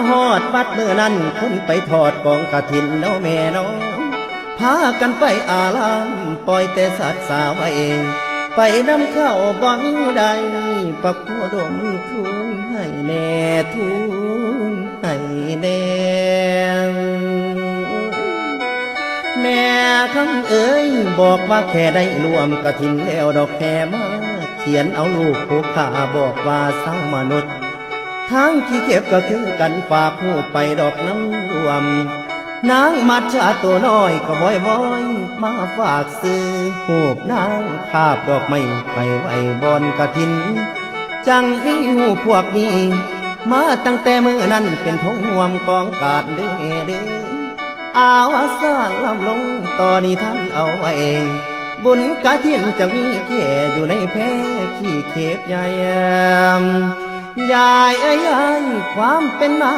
ຮອດວັດມື້ນັ້ນ ຄົນໄປທອດກອງກະຖິນເນາະແມ່ເນາະ ພາກັນໄປອາລາມ ປ່ອຍແຕ່ສັດສາໄວ້ ໄປນຳເຂົ້າບໍ່ມີໃດ ພະຄູດົງທູນໃຫ້ແດ່ ທູນໃຫ້ແດ່. ແມ່ຄຳເອີຍ ບອກວ່າແຄ່ໄດ້ຮ່ວມກະຖິນແລ້ວດອກແຮ່ມາ ຂຽນເອົາລູກຜູ້ຂ້າບອກວ່າຊາວມະນຸດ ທາງຂີ້ເຂັບກໍຄືກັນ ຝາກຮູບໄປດອກນຳລວມ ນາງມັດຊາໂຕນ້ອຍກໍວອຍໆ ມາຝາກຊື່ ຮູບນາງຄາບດອກໄມ້ໄປໄວ້ບ່ອນກະຖິນ ຈັ່ງມີຮູບພວກນີ້ ມາຕັ້ງແຕ່ມື້ນັ້ນ ເປັນຄົນຮ່ວມກອງການເດີແມ່ເດີ ອາວາສານລ້ຳລົງຕໍ່ນິທານເອົາໄວ້ ບຸນກະຖິນຈະມີແກ່ຢູ່ໃນແພຂີ້ເຂັບໃຫຍ່ ຍາຍເອີຍຍາຍ ຄວາມເປັນມາ